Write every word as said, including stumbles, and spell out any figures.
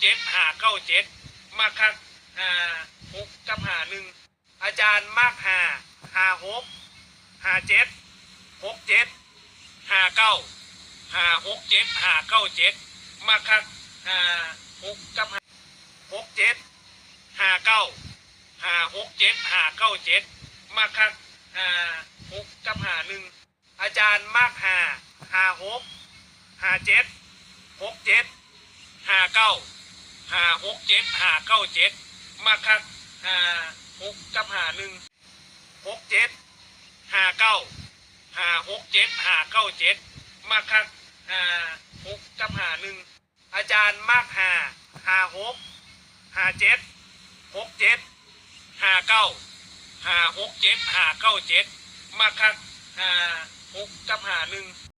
เจ็ด ห้า เก้า เจ็ด มักคัก ห้า หก กับ ห้า หนึ่ง อาจารย์มัก ห้า ห้า หก ห้า เจ็ด หก เจ็ด ห้า เก้า ห้า หก เจ็ด ห้า เก้า เจ็ด มักคัก ห้า หก กับ ห้า หก เจ็ด ห้า เก้า ห้า หก เจ็ด ห้า เก้า เจ็ด มักคัก ห้า หก กับ ห้า หนึ่ง อาจารย์มัก ห้า ห้า หก ห้า เจ็ด หก เจ็ด ห้า เก้า ห้า หก เจ็ด ห้า เก้า เจ็ด มักคัก ห้า หก กับ ห้า หนึ่ง หก เจ็ด ห้า เก้า ห้า หก เจ็ด ห้า เก้า เจ็ด มักคัก ห้า หก กับ ห้า หนึ่ง อาจารย์มัก ห้า ห้า หก ห้า เจ็ด หก เจ็ด ห้า เก้า ห้า หก เจ็ด ห้า เก้า เจ็ด มักคัก ห้า หก กับ ห้า หนึ่ง